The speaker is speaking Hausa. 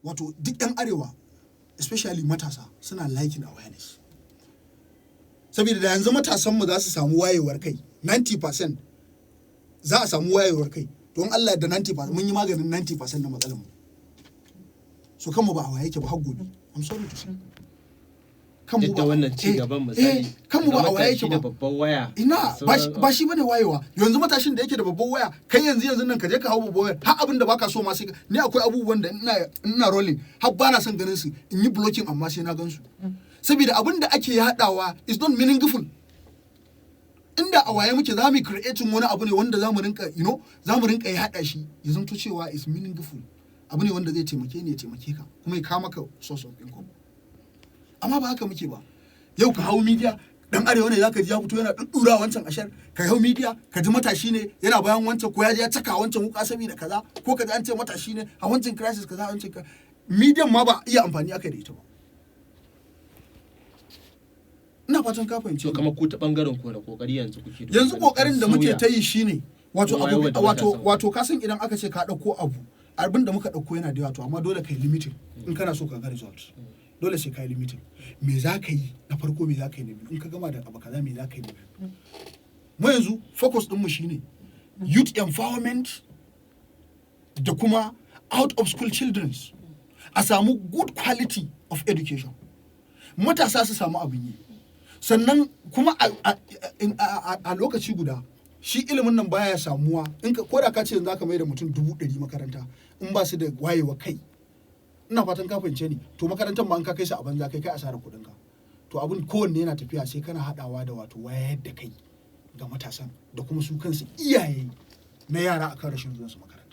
Wato duk yan Arewa, especially matasa, suna lacking awareness, saboda da yanzu matasan mu za su samu wayewar kai, 90% za a samu wayewar kai. To in Allah da 90% mun yi maganin 90% na matsalar mu. So kanmu ba a waye yake ba har gobe, I'm sorry to say. Kanmu Duk da wannan ci gaban, misali, kanmu ba ga a waye matashi yake da ba. babban waya Ina da ba shi, sauran- ba shi bane wayewa. Yanzu matashin da yake da babban waya, kai yanzu yanzu nan ka je ka hau babban waya, har abin da baka so ma sai ni akwai abubuwan da ina rolling har bana son ganin su, in yi blocking, amma sai na gan su, saboda abin da ake yadawa is not meaningful. Inda a waye muke, za mu creating wani abu ne wanda za mu rinka yada shi, ya zanto cewa is meaningful, abu ne wanda zai taimake ni, ya taimake ka, kuma ya kawo maka source of income. Amma ba haka muke ba. Yau ka hau media, dan Arewa ne zaka ji ya fito yana duddura wancan ashar. Ka hau media, ka ji matashi ne yana bayan wancan, ko ya je ya caka wancan wuka saboda kaza, ko ka ji an ce matashi ne a wancan crisis kaza, wancan media ma ba iya amfani aka da ita ba. Ina fatan ka fahimce To ni. kamar ku ta bangaren ku, na kokari yanzu kuke da Yanzu kokarin da muke sauya ta yi shine wato Wayewa abu da wato matasan. Wato ka san idan aka ce ka dauko abu, abin da muka dauko yana da yawa, to amma dole kai limiting. In kana so ka ga result, dole sai ka yi limiting. Me za ka yi na farko? Me za ka yi na biyu? In ka gama da abu kaza, me za ka yi na biyu? Mu yanzu focus din mu shine youth empowerment da kuma out of school children, a samu good quality of education, matasa su samu abin yi. Sannan kuma a lokaci guda, shi ilimin nan baya samuwa in ka ko da ka ce yanzu zaka mai da mutum 100,000 makaranta, in ba su da wayewa kai, ina fatan ka fahimce ni, to makarantar ma in ka kai su a banza, kai kai asarar kuɗin ka. To abin kowanne yana tafiya, sai kana haɗawa da wato wayar da kai ga matasan da kuma su kansu iyaye na yara akan rashin zuwan su makaranta.